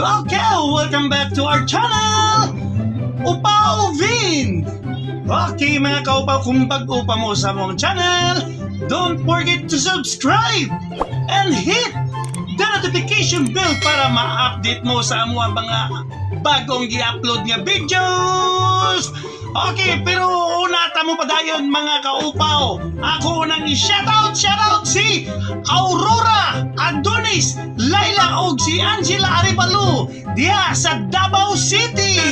Okay, welcome back to our channel, Upaw Vin! Okay, mga kaupaw, kung bag-o pa mo sa among channel, don't forget to subscribe and hit the notification bell para ma-update mo sa among mga bagong gi-upload nga videos! Okay, pero una ta mo padayon, mga kaupaw. Ako nang i-shoutout, shoutout si Aurora Adonis, Laila og si Angela Arevalo diha sa Davao City.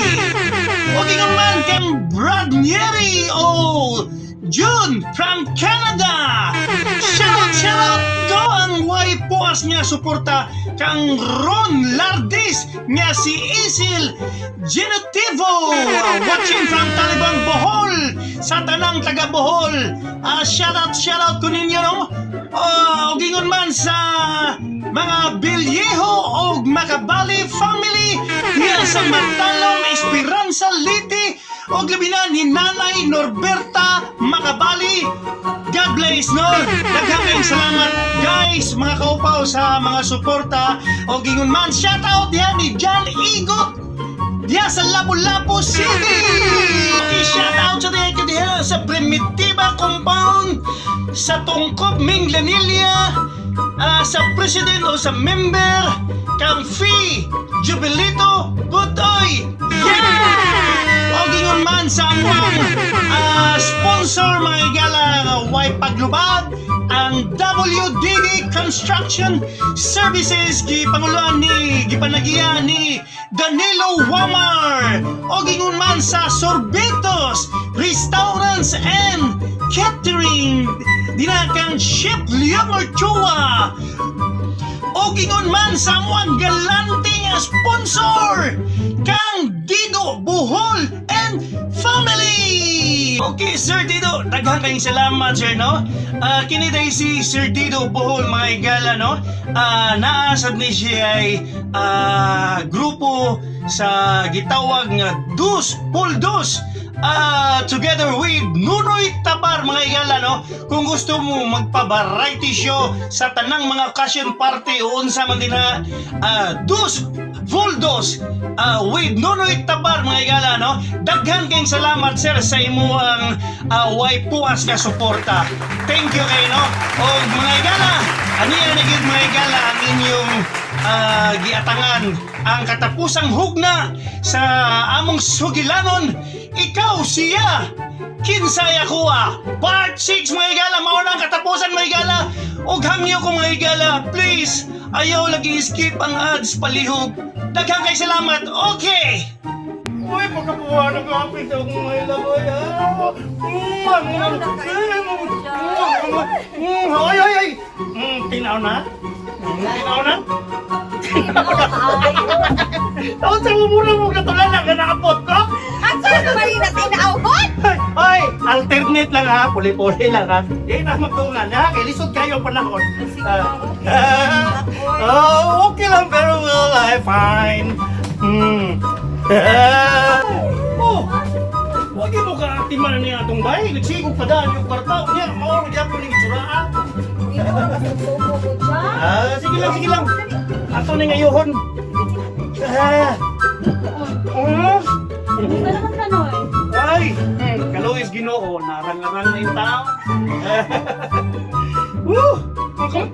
O ingon man kang Brad Nieri o June from Canada. Shoutout, shoutout ko ang way puas nga suporta kang Ron Lardis nga si Isil Genetivo, watching from Talibang, Bohol, sa tanang taga Bohol. Shoutout, shoutout ko ninyo, no? Og ingon man sa mga Bilyeho og Makabali family diya sa Matalom, Esperanza, Leyte, og labi na ni Nanay Norberta Makabali. God bless, no? Daghang kayong salamat, guys, mga kaupaw, sa mga suporta. Og ingon man, shout out diha ni John Igot diha sa Lapu-Lapu City. Okay, shout out sa diha diha sa Primitiva Compound sa Tungkob, Minglanilla, sa president o sa member kang Fee Jubilito Butoy. Yeah! O ingon man sa among sponsor, mga igala, nga way paglubad, ang WDD Construction Services, gipanguluan ni, gipanagiya ni Danilo Wamar. O ingon man sa Sorbetos Restaurants and Catering dinha kang Chef Leong Ochoa. O ingon man sa among galante nga sponsor kang Dido Bohol and Family. Okay, Sir Dido, daghan kayong salamat, sir, no? Kini day si Sir Dido Bohol, mga igala, no? Naa sad ni siya ay grupo sa gitawag nga Dus Puldos together with Nunoy Tabar, mga igala, no? Kung gusto mo magpa-variety show sa tanang mga occasion, party o unsa man din na, Dus Fuldos with Nunoy Tabar, mga igala, no? Daghan kayong salamat, sir, sa imuang way puas nga suporta. Thank you kay, no? O mga igala, aniya na gyud, mga igala, ang inyong giatangan, ang katapusang hugna sa among sugilanon, Ikaw Siya, Kinsay Akoa Part 6, mga igala. Mao na ang katapusan, mga igala, ug hangyo ko, mga igala, please ayaw lagi skip ang ads, palihog. Daghang kay salamat. Okay. Uy, pagkabuha na kapit ako mga ilagoy. Ah. Ay, ay, ay. Tinaw na? Tinaw na? Taon sa muna mo katulan na ganakapot ko? Asa naman yung natinawon? Ay, ay, alternate lang ha, puli-puli lang ha. Di na magtungan ha, kay lisod kayo ang panahon. Oh, okay lang pero well, I fine. Oh, wag mo ka atiman niya atong bay. Nagsigog pa daan yung kwarta. Niya, mao ra gyapon ning itsura. Ah, sige lang, sige lang. Ato ni ngayuhon. Ah. Kumusta naman ka, Noy? Ay, kaluoy sa Ginoo, narang-arang na yung tao. Woo!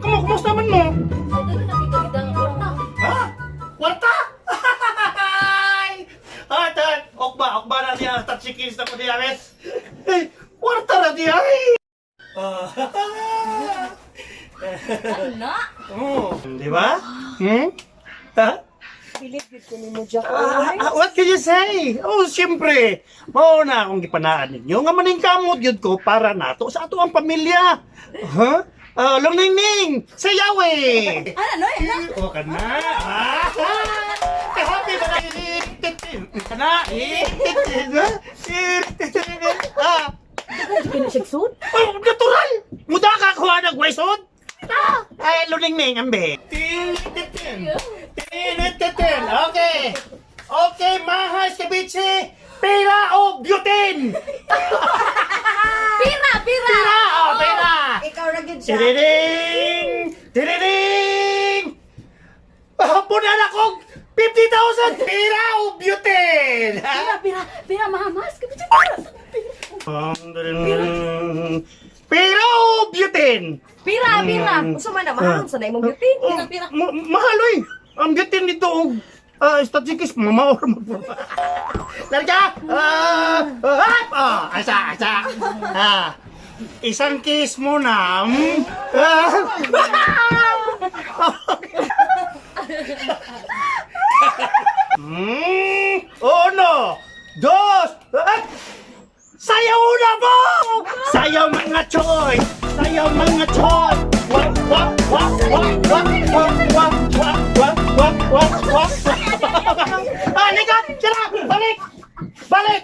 Kumusta man mo? Ay, doon nakikita ang kwarta. Ha? Kwarta? Ay! Ah, tan, okba, okba na niya, tatsikis na ko niya, mes. Ay, kwarta na niya, ay! Ah. Ano? Oh, di ba? Hmm? Ha? Bilib yun ko nimo, Jack. Ah, what can you say? Oh, siyempre, mao na akong gipanaan ninyo nga maningkamot yun ko para nato sa ato ang pamilya. Huh? Ah, Luningning, sayaw eh. Ano, Noy? Ano? O ka na. Ah, happy ba na? Ka na. Ah, Pinasigsud? oh, natural. Muda ka kuha ng waisod. Ah, ay, Luningning, ambe. Okay. Okay, mahal sa bitsi. Pera o butane? Pira! Pira! Pera! Oh, pera! Ikaw ra gyud siya. Tiriring! Tiriring! Punan akong 50,000! 50,000! Pira o beauty! Pira, pira, pira, mahamas. Kapit pira. Pira o beauty! Pira, pira. Unsa man na mahal sa na imong beauty? Oh, Pira, pira. Mahal oy. Ang beauty nito og statikis mamaor mo. Larga! Asa asa. Ah. Isang kiss mo na. Ah. Uno, dos, ah! Sayaw na po! Sayaw mga choy! Sayaw mga choy! Wa, wa, wa, wa, wa, wa, wa, wa, wa, wa, wa, wa. Balik ka! Sila! Balik! Balik!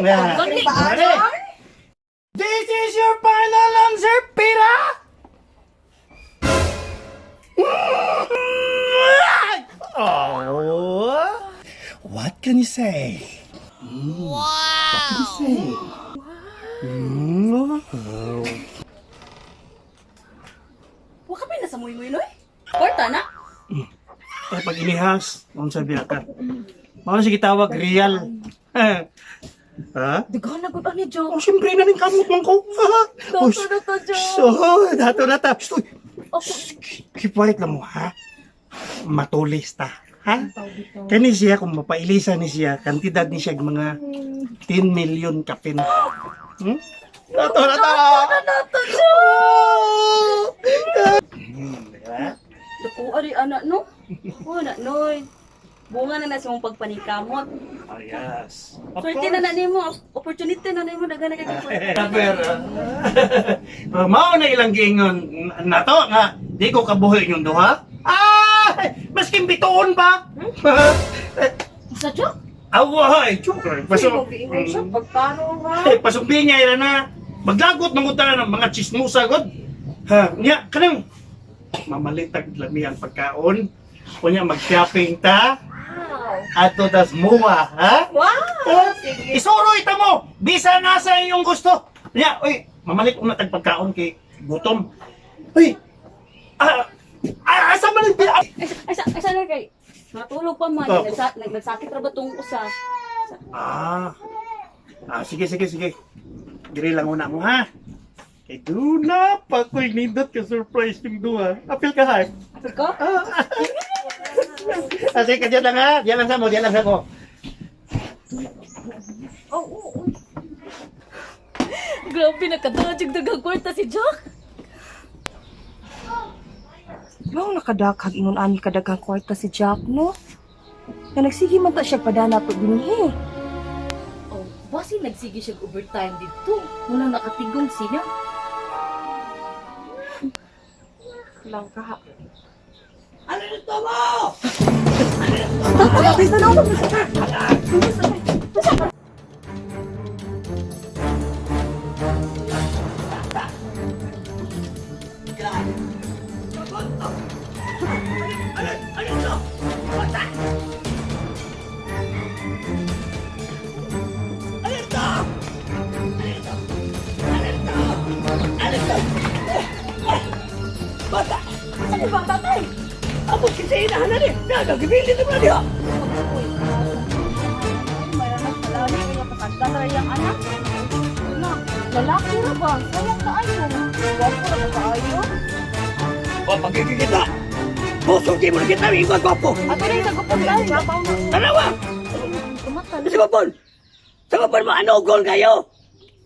Yeah. Balik. Balik! This is your final answer, Pira! Oh, what can you say? What can you say? Wa ka pa sa muy-muy, noy. Kwarta na. Eh, pag inihas, unsa biya ka? Mao na siya gitawag real. Ha? Daghan na gud ani, Jack. Oh, siyempre na rin kamot man ko. Oh, Dato na to, Jack. So, dato na ta. Uy, keep quiet lang mo, ha? Matulis ta, ha? Kani siya, kung mapailisa ni siya, kantidad ni siya mga 10 million kapin. Dato na ta! Dato, Jack. Diba? Dako ari anak no. Wala noy. Bunga na na sa mong pagpanikamot. Oh, yes. Of Swerte na na nimo, opportunity na nimo daghan na kay kwarta. Pero, pero mao na ilang giingon nato nga di ko kabuhi inyong duha. Ah, maskin bituon pa. Sa Jack? Away, joker. Paso, Ingon siya pagtaro ha. eh, pasumbi niya ila na maglagot ng uta ng mga chismosa god. Ha, nya kanang mamalitag lami ang pagkaon. Unya mag-shopping ta. Wow. Ato tas muwa, ha? Wow. Oh, Sige. Isuroy ta mo. Bisa nasa iyong gusto. Nya, oy, mamalit una tag pagkaon kay gutom. Uy. Asa man ang Ay, sa, ay, sa na kay. Natulog pa man, Oh. nagsakit ra ba tong usa? Ah. Ah, sige, sige, sige. Diri lang una mo ha. Kay duna pa ko'y nindot ka surprise yung duha. Apil ka ha. Apil ko? Ah. Ah, sige, diyan lang ha. Diyan lang sa mo, diyan lang sa mo. Oh, oh, oh. Grabe nakadajig daghang kwarta si Jack. Mao nakadaghag ingon ani kadaghang kwarta si Jack no. Nga nagsige man ta siya padana to dinhi. Oh, basi nagsige siya overtime dito. Muna nakatigong siya. Lang ka ha. Ano nito mo? Bisa na ako. Ano ano ito? Bata! Ano ito? Ano ito? Ano ito? Ano ito? Bata! Ano ba, tatay? Abot kasi inahanan eh! Nagagibili naman niya! Mayroon pala ni kaya pasagdan ra yang anak. Na, lalaki ra ba? Sayang kaayo. Gwapo ra ba kaayo? O pagkikita! Puso di mo na kita, may gwapo! Ato rin sa gupon tayo. Tanawa! Kumatan. Sa gupon! Sa gupon mo, ano gol kayo?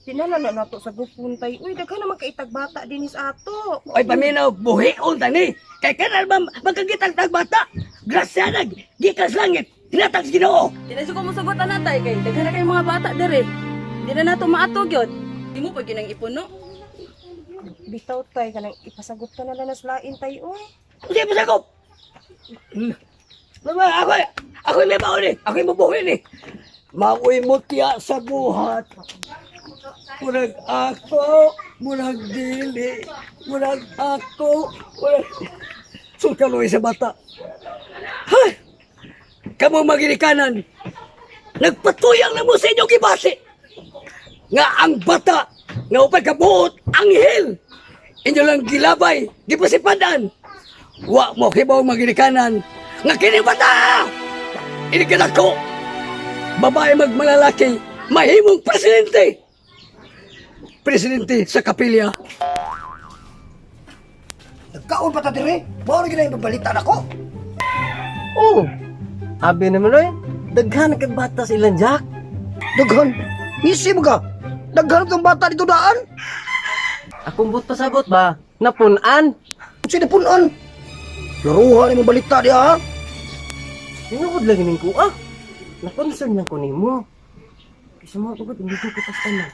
Dinala na nato sa gupon tay. Uy, daghan naman kaitag bata dinis ato. Oy, paminaw, buhion tani! Kay kanal ba magkagitag bata? Grasya nag, gikas langit, tinatag sa Ginoo! Di na ko mosugot ana tay kay daghan na kay mga bata dere. Di na nato maatog yun. Di mo pag ginang ipon no. Bitaw tay kanang ipasagot ka na lang nas lain tay uy. Hindi mo sakop! Mama, ako, ako may baon eh. Ako mabuhin eh. Mako'y mutya sa buhat. Murag ako, murag dili, murag ako, murag... Sukaloy sa bata. Hay! Kamu magirikanan, nagpatuyang na mo sa inyong gibasi. Nga ang bata, nga upay kabuot, anghel. Inyo lang gilabay, gipasipadan. Wa mo kibaw magirikanan, nga kini bata! Inikinako! Babae magmalalaki, mahimong presidente! Presidente sa kapilya. Nagkaon pa ta dire. Mao ra gyud ang pabalitan ako. Oh, abi naman oy. Daghan kag bata sa ilang Jack. Daghan. Ngisi mo ka. Daghan tong bata dito daan. Akong but pasabot ba? Napunan. Sino punon? Laruhan imong balita diha. Ha? Tinuod lagi ning kuha. Na-concern lang ko nimo. Kaysa mga pagod, hindi ko kitas tanan.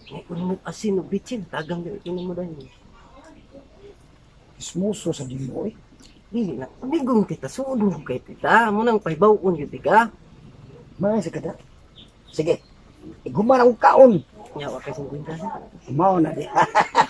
Ngay ko nimo asin o bitsin, tagang dili ko nimo dahil. Ismuso sa dimo eh. Dili na, amigong kita, suod mo kay tita. Mo nang pahibaw-on yun, ka. Mga sa kada. Sige. Iguman akong kaon. Nyawa kay 50 na. Mao na di.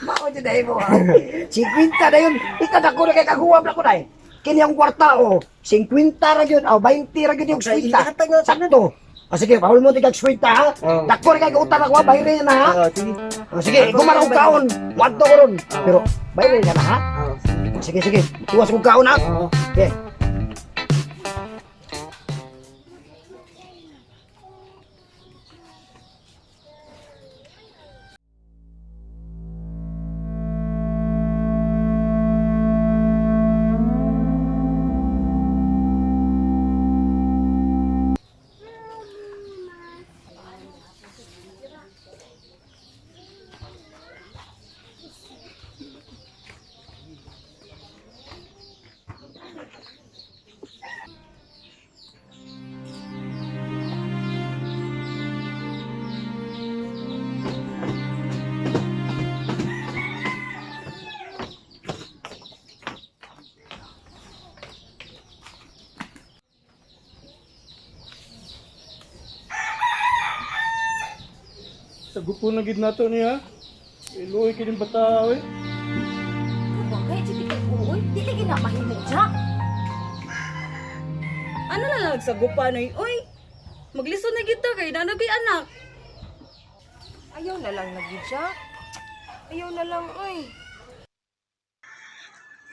Mao jud dai mo. 50 na yun. Ikadako na kay kaguwam na ko dai. Kini ang kwarta oh. 50 ra gyud, oh 20 ra gyud yung 50. Ihatag na tanan. Sakto. Ah, sige, pahul mo tigag 50 ha. Oo. Dako ra kay utang ako, bayre na ha. Oo, sige. Oh, sige, iguman akong kaon. Wadto ko ron. Pero bayre na ha. Oo. Sige, sige. Tuwas kong kaon ha. Oo. Okay. Sagupo na gid nato niya. Iluoy kining bata oy. Bagay, jud kay uoy, dili gyud na mahimo, Jack. Ano na lang nagsagupa noy? Uy, maglisod na kita kay nanagay anak. Ayaw na lang lagi, Jack. Ayaw na lang, oy.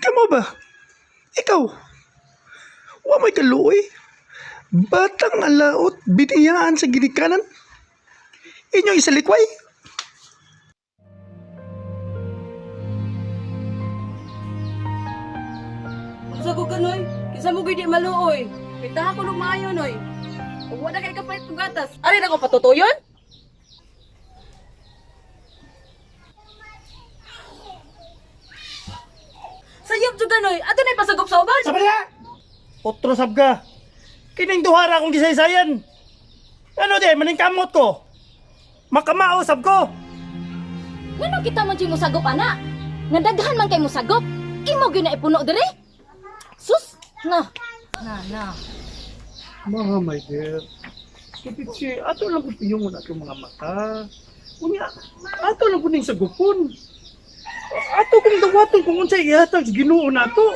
Kamo ba? Ikaw? Wa may kaluoy? Batang alaot biniyaan sa ginikanan? Inyong isalikway? Unsa ko ka noy? Kinsa mo gyud di maluoy? Kita ko nung maayo noy. Ug wala kay kapalit og gatas. Ari na ko patutuyon? Sayop jud ka noy. Ato nay pasagop sa uban. Sabi niya! Otro sab ka. Kining duhara akong gisaysayan. Ano di, maningkamot ko. Makamao sab ko. Ngano kita man jud mosagop ana? Nga daghan man kay mosagop. Imo gyud na ipuno diri. Sus, na. Na na. Mga my dear, Kapitsi, ato lang kung piyong na mga mata. Unya, ato lang kuning sagupon. Ato kung dawaton kung unsay ihatag sa Ginoo nato.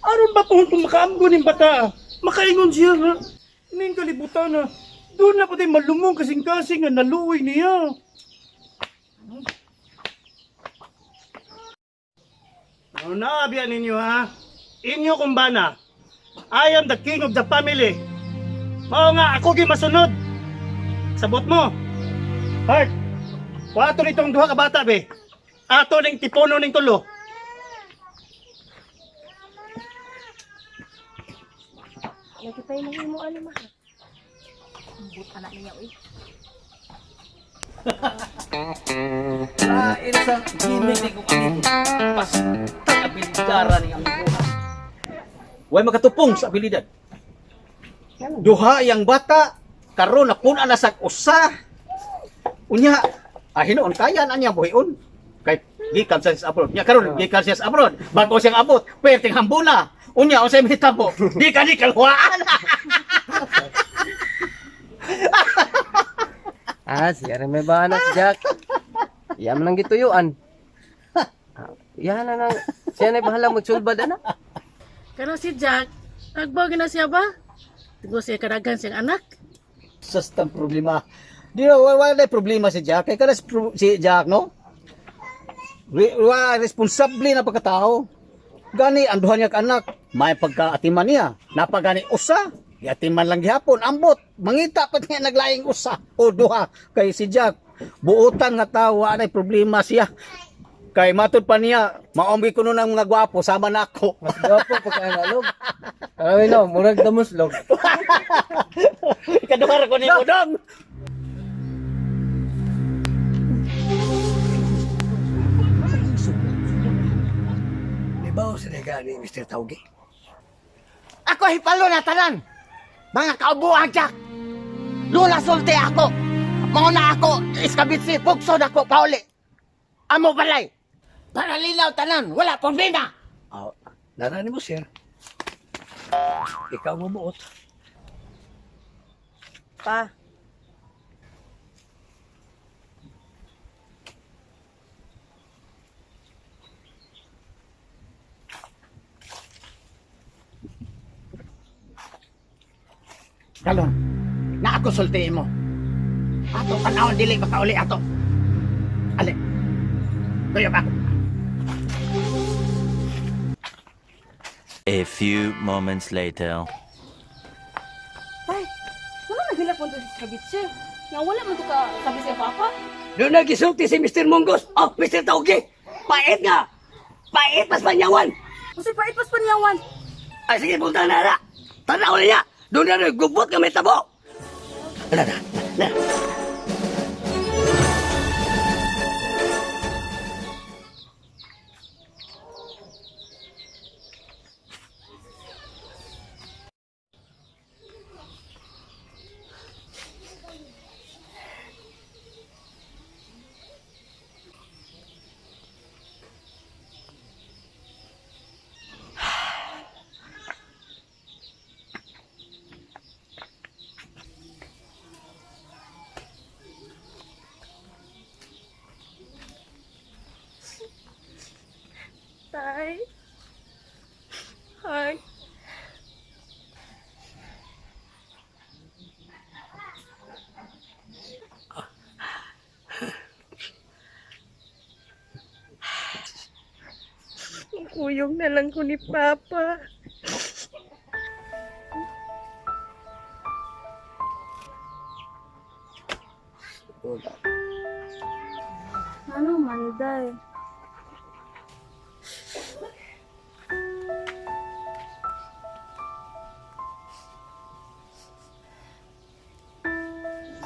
Aron ba pohon kung makaamgo ning bata, makaingon siya nga ning kalibutan na doon na pati malumong kasing-kasing nga naluoy niya. Ano na, abiyan ninyo ha? Inyo kumbana. I am the king of the family. Mao nga ako gyud masunod. Sabot mo. Heart. Wato nitong duha ka bata be. Ato ning tipuno ning tulo. Lagi tayo mahimo ano ma. But anak niya oy. Lain sa gimmick ni kong amigo. Basta abilidara ni amigo. Way makatupong sa abilidad. Duha yang bata karon na pun na sa usa. Unya, ah, hinuon kaya na niya buhion. Kay gikan sa abroad. Nya karon gikan siya sa abroad. Bago siyang abot, perting hambuna. Unya unsay mahitabo? Di ka ni kalhuaan. Ah, siya rin may bana si Jack. Iyan man ang gituyuan. Ah, Iyan na nang, siya na bahala magsulbad, ana. Kana si Jack, nagbaw na siya ba? Tingo siya kadaghan siyang anak. Sus tang problema. Di na wala na problema si Jack. Kay kana si si Jack no. Wa responsable na pagkatao. Gani ang duha niya ka anak, may pagkaatiman niya. Napagani usa. Yati man lang gihapon ambot mangita pa niya naglaing usa o duha kay si Jack. Buotan nga tawo anay problema siya. Kay matud pa niya, maombi kuno ng mga gwapo sama nako. Mas gwapo pagka analog. Alam no, murag damos log. Ikaduha ra ko nimo dong. Di ba sa ni Mr. Taugi? Ako hipalo na tanan. Mga kaubuan Jack. Luna sulti ako. Mao na ako iskabitsi pugso na ko pauli. Amo balay. Para linaw tanan, wala problema. Oh, narani mo, sir. Ikaw mo buot. Pa. Kalon, na ako sulti mo. Ato panahon dili makauli ato. Ali. Kuya pa ako. A few moments later. Tay, wala naghilak man to si Kabitsi. Nga wala man to ka sabi sa papa. Doon nagisulti si Mr. Munggos. Oh, Mr. Taugi. Pait nga. Pait mas panyawan. Kasi pait pas panyawan. Ay, sige, punta na na. Tanaw na niya. Doon na naggubot kami tabo. Na, na, na. Tay. Heart. Kuyog na lang ko ni Papa. Ano man, day?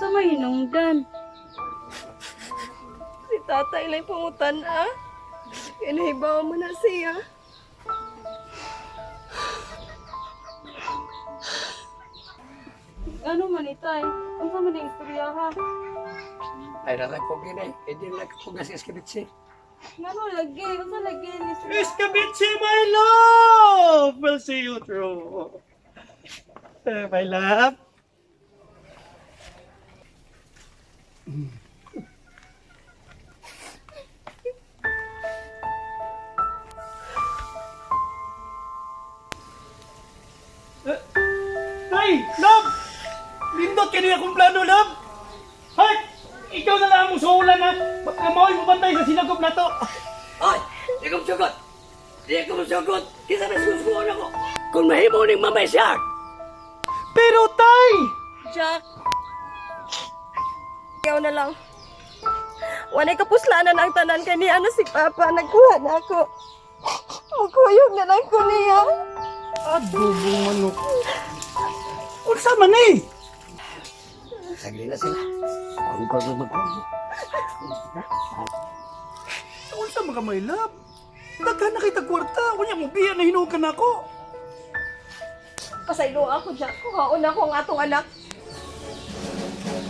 Sa may hinungdan. Si tatay lang pangutan ah. Kaya nahibaw mo na siya. Ano man itay? Unsa man ang istorya ha? Ay, naray ko ginay. Hindi na ko si Eskibitsi. Ngano lagi? Unsa lagi ni istorya? Escabeche, my love! We'll see you through. Eh, my love. Eh, Ay, love! Lindot ka niya akong plano, love! Heart! Ikaw na lang ang suulan, ha? Baka mao'y mabantay sa sinagop na to. Ay, di ko musugot. Di ko musugot. Kisa na susuon ako. Kung mahimo ning mamay siya. Pero, tay! Jack. Ikaw na lang. Walay kapuslanan ang tanan kani ano si Papa. Nagkuha na ako. Mukuyog na lang ko niya. Adobong manok. Unsa man eh? Sagli na sila. Ang ko mag Unsa man ka my love? Daghan na kita kwarta. Unya mo biya na hinuog ka na ako. Pasaylo ako, Jack. Kuhaon ako ang atong anak.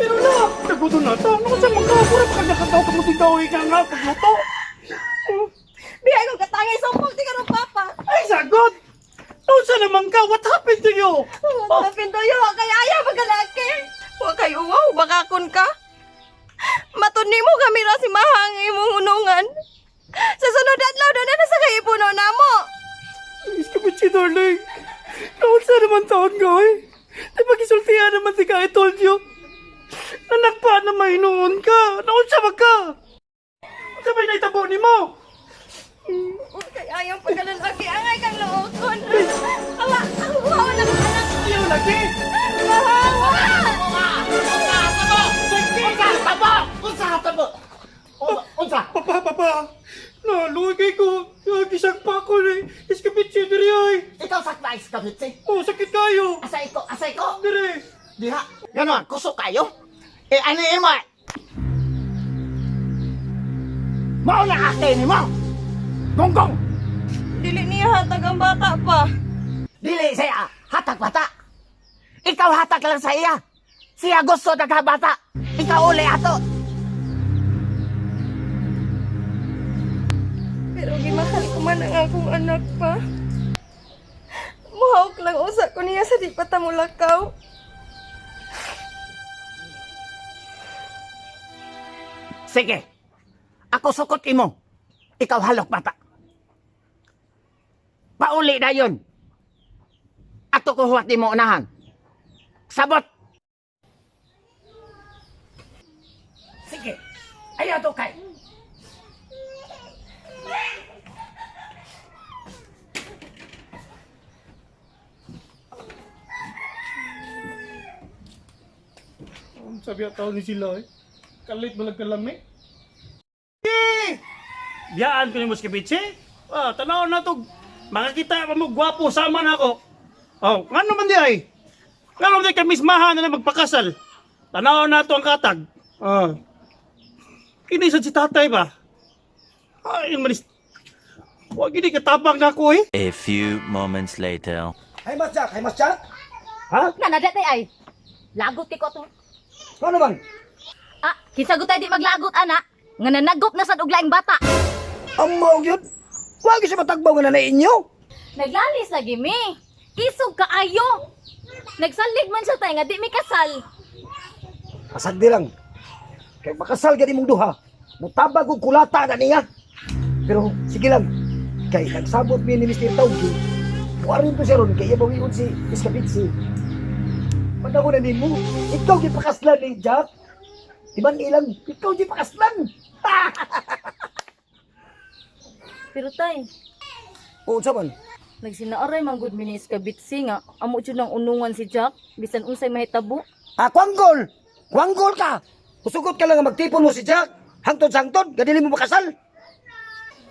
Pero love, naguto na ta. Ano unsa man ka? Pura pa ka nakataw ka mo titaw ka nga pagluto. Biyay ko katangay sumpong ti karon Papa. Ay sagot. Unsa naman ka? What happened to you? What happened to you? Wa kay ayaw pagkalaki. Wa kay uwaw, baka kun ka. Matuni mo kami ra si Mahang imong unungan. Sa sunod adlaw doon na sa kay ipuno namo. Iskapichi, darling. Kaunsa naman taon ka, oy. Di ba gisultihan naman si ka, I told you. Anak pa na mahinuon ka. Naunsa ba ka? Unsa ba'y naitabo ni mo? Wa kay ayaw pagkalalaki angay kang luokon. Awa, ang uwaw na anak. Ayaw. Jackie! Unsa tabo? Unsa tabo? Unsa? Papa, papa! Nalugi ko! Gisagpa ko ni Iskabitsi diri ay! Ikaw sakpa iskabitsi. Oh, sakit kayo! Asay ko, asay ko. Diri! Diha. Ganon, kusok kayo. Eh ano imo? Mao na ate ni mo. Gonggong. Dili niya hatag ang bata pa. Dili siya hatag bata. Ikaw hatag lang sa iya. Siya gusto bata. Ikaw uli ato. Pero gimahal ko man ang akong anak pa. Muhawk lang usa ko niya sa di pa ta mulakaw. Sige. Ako sukot imo. Ikaw halok bata. Pauli na yun. Ato ko huwat mo unahan. Sabot! Sige. Ayaw to kay. Sabi at ni sila eh. Kalit mo lang kalami. Biyaan ko ni mo Iskabitsi. Ah, tanaw na to. Makakita pa mo gwapo sama na ako. Oh, ngano man di ay? Ngano man di kami mismahan na magpakasal? Tanaw na to ang katag. Ah. Kinisad si tatay ba? Ay, malis. Huwag gini katabang na ako eh. A few moments later. Hay mas Jack, hay mas Jack. Ha? Nanada tay ay. Lagot kay ko to. Ano man? Ah, kinsa gud tay di maglagot ana? Nga nanagop na sad og laing bata. Amaw yun. Wag siya matagbaw nga na inyo. Naglalis lagi mi. Isog kaayo. Nagsalig man siya tay nga di mi kasal. Pasagdi lang. Kay makasal gani mong duha. Mutabag og kulata na niya. Pero sige lang. Kay nagsabot mi ni Mr. Tawgi. Muarin to siya ron kay iya bawion si Iskabitsi. Panahon na nimo, ikaw gipakaslan ni Jack. Di ba ilang ikaw gipakaslan? Pero tay, Oo, sa man. nagsinaaray man gud mi ni Iskabitsi nga amo jud nang unungan si Jack bisan unsay mahitabo. Ah, kwanggol! Kwanggol ka! Usugot ka lang nga magtipon mo si Jack. Hangtod-sangtod, gadili mo makasal.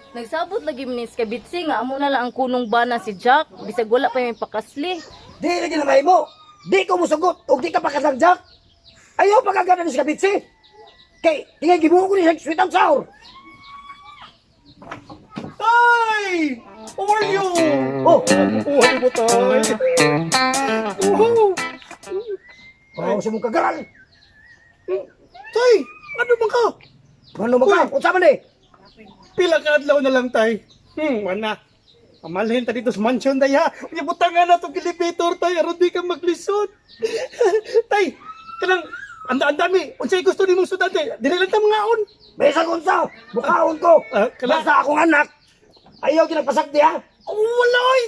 Nagsabot lagi mi ni Iskabitsi nga amo na lang ang kunong bana si Jack bisag wala pa may pakasli. Di lagi na mahimo. Di ko musugot og di ka pakasal Jack. Ayaw pagkagana ni si Kabitsi. Kay, tingay gibuo ko ni siya sweet and sour. Tay! How are you? Oh, Buhay mo, tay. Woohoo! oh, sa mong kagaral. Tay, ano man ka? Ano man ka? Unsa man eh? Pila ka adlaw na lang, tay. Wala. Pamalhin ta dito sa mansion, tay, ha? Unya, butangan na itong elevator, tay. Aron di ka maglisod. Tay, kanang, anda andami. Unsay gusto nimo sudan, tay? Dili lang ta mga on. May isang unsa, mukhaon ko. Ah, kala- Basta akong anak. Ayaw ginagpasagdi ha. Oh, wala, oy!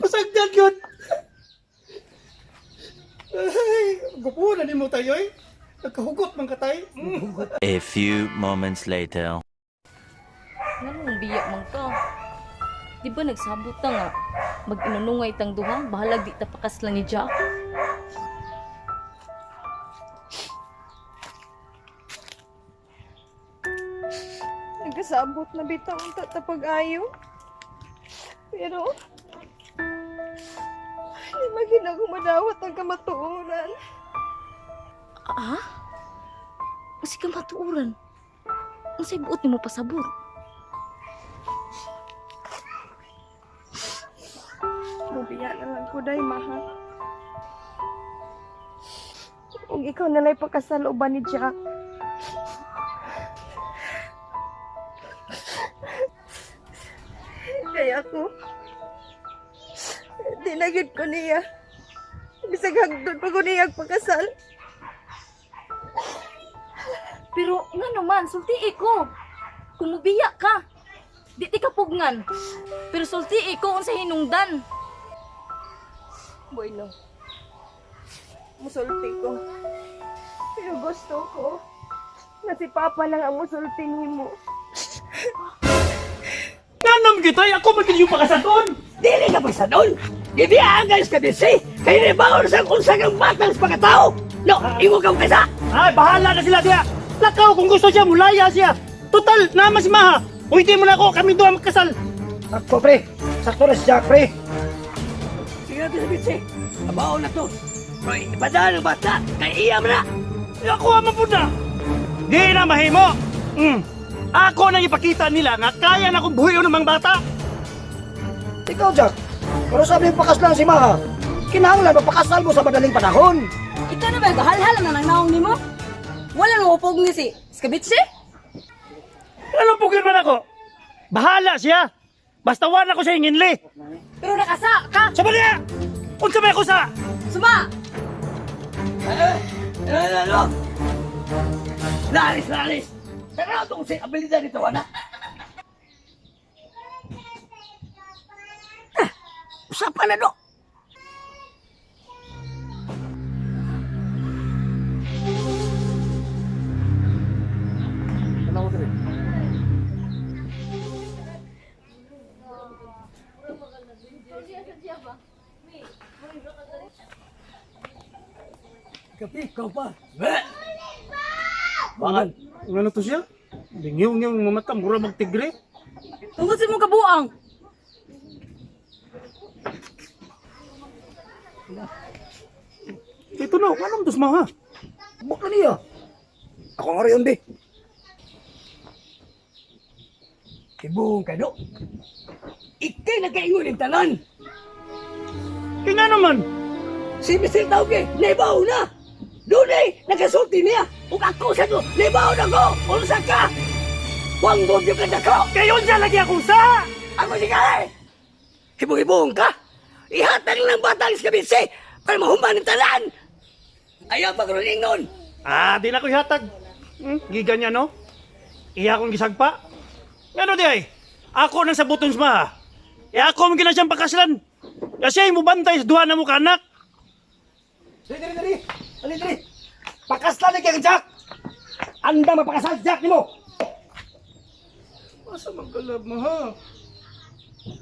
Pasagdan yun. Ay, gupo na nimo tayo, eh. Nagkahugot man ka, tay. A few moments later. Nganong biya man ka? Di ba nagsabot ta nga mag-inunungay tang duha bahalag di ta pakaslan ni Jack. Nagkasabot na bitaw ang tatapag-ayo. Pero, hindi magina ko madawat ang kamatuoran. Ah? Unsay ka matuoran? Unsay buot nimo pasabot? Mubiya na lang ko, day, maha. Ug ikaw na la'y pagkasal uban ni Jack. Kaya ako, di na gyud ko niya. Bisag hagdon pa ko niya ang pagkasal. Pero ngano man sultii ko. Kung mubiya ka, di ti kapugnan. Pero sultii ko unsay hinungdan. Bueno, musulti ko. Pero gusto ko na si Papa lang ang musulti nimo. Nanam kita, ako man yung pakasadon. Dili ka pagsadol. Gidiaan guys ka bisi. Kay nibaon sa unsa kang batang sa pagkatao. No, ingon ka kaysa. Ay, bahala na sila diya. Lakaw kung gusto siya, mulaya siya. Total, nama si Maha. Kung hindi mo na ako, kami duha magkasal. Sakto pre. Sakto na si Jack pre. Sige na to sa bisi. Abaon na to. Pre, ipadaan ang bata. Kay iya man na. Ako ang po na. Di na mahimo. Ako nang ipakita nila nga kaya na akong buhiyon ng mga bata. Ikaw Jack. Pero sabi mo pakaslan si Maha. Kinahanglan mapakasal mo sa madaling panahon. Ikaw na ba gahalhal na nang naong nimo? Wala nang upog ni si Skabitsi? Anong pugin man ako? Bahala siya. Basta wala ko siya hinginli. Pero nakasa ka. Sa niya! Unsa may ako sa? Suma. Ano, ano, ano? Naalis, naalis! Pero itong si abilidad nito, anak. Ah, usapan na, no? Kapi, ikaw pa. Bangan. Ano to siya? Lingyaw-ngyaw ng mata, mura magtigre. Tungkol sa imong kabuang. Ito na, anong dos maha? Bukla niya. Ako nga rin, be. Ibong ka, no? Ikay nagkaingon ng tanan. Kaya nga naman, Si Mr. Tauke, naibaw na. Doon eh, nagkasulti niya. Ug ako sa to, naibaw na ko. Unsa ka? Huwag mo ka na ko. kayo siya lagi akong sa! Ako si Kare. Hibong-hibong ka. Ihatag lang ng batang sa kabinsi para mahuman ang tanan. Ayaw pagruning nun. Ah, di na ko ihatag. Giganyan, no? Iya akong gisagpa. Ngano di ay? Ako nang sabuton sa maha. E ako mong siyang pakaslan. Kasi ay mubantay sa duha na mo kanak. Dali, dali, dali. Dali, dali. Pakaslan ni kang Jack. Anda mapakasal Jack nimo. Asa magkalab mo ha?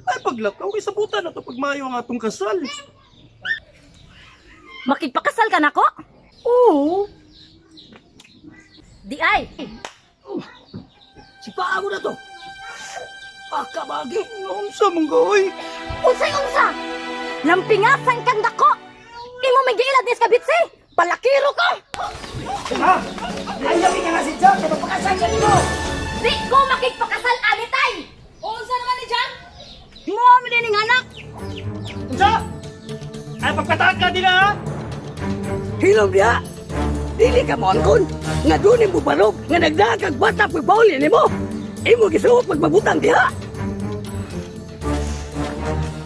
Ay paglakaw, isabutan na to pagmayo ang atong kasal. Makigpakasal ka nako? Oo. Di ay. Si paa mo na to. Pakabagi. Unsa mong gaoy? Unsay unsa? Lampingasan kang dako. Imo may giilad ni Skabitsi. Palakiro ko. Ha? Ayaw ka nga si Jack. Mapakasal siya nimo. Di ko makigpakasal ani tay. Unsa naman ni Jack? Mo mi ning anak. Unsa? Ay pagpataat ka din ha? Hilom diha. Dili ka moangkon. Nga doon yung bubarog. Nga nagdaag kag bata pagbauli nimo. Imo gisuot magbabutang diha.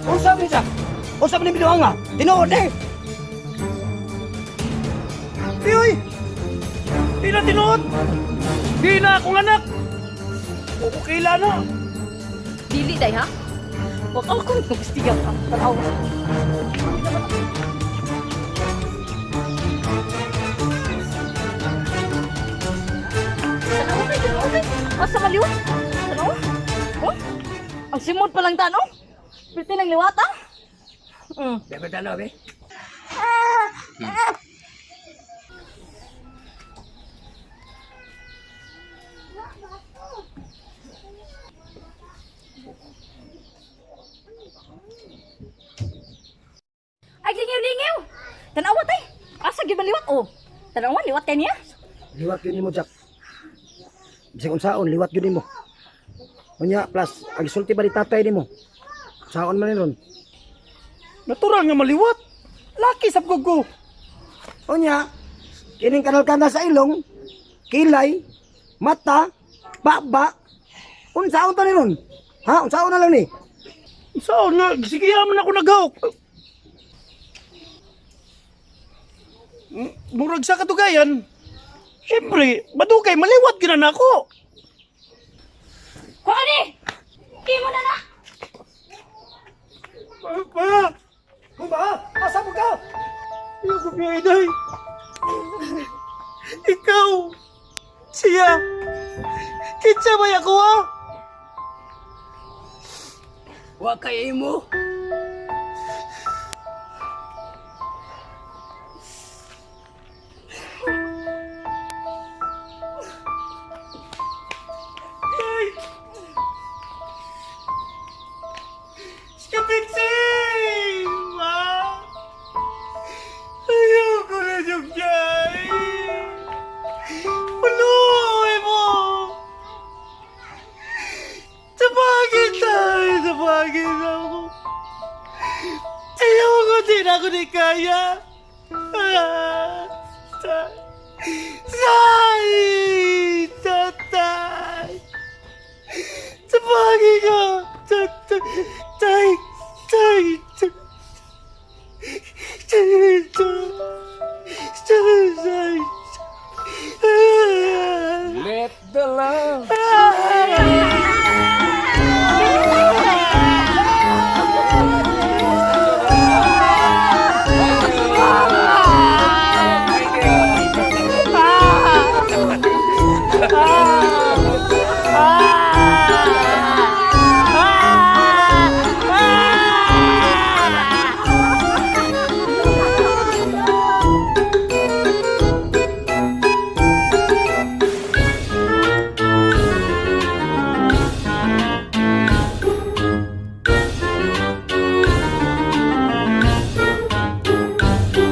Unsa ni Jack? Unsa ni binuang nga? Tinuod eh. Di oy. Di na tinuod. Di na akong anak. O kaila na. Dili day ha. Wag ako gustiya ka. Tanaw. Tanaw kay tanaw kay. Asa maliw? Tanaw. Oh? Ang simod pa lang tanong. Piti nang liwat ah. Dapat ano, be? Ay lingiw-lingiw. Tanawa tay. Asa gyud maliwat oh. Tanawa liwat kay niya. Liwat yun nimo, Jack. Bisag unsaon, liwat yun nimo. Unya, plus, ang sulti ba ni tatay nimo? Saon man ni ron. Natural nga maliwat. Laki sa gugo. Unya, kining kanal-kanal sa ilong, kilay, mata, baba, unsaon ta ni ron? Ha? Unsaon na lang ni? Unsaon nga sige man ako nagawok. Murag sa katugayan. Siyempre, madugay maliwat gina na ako. Kuha ni. Imo na na. Pa! Kuma, asa mo ka? Ayoko niya, inay. Ikaw! Siya! Kinsa may ako ah? Wa kay imo. Di na ako ni kaya. Ah, tay. Tay! Tatay! Tabagi ka! Tatay! Tay! Tay!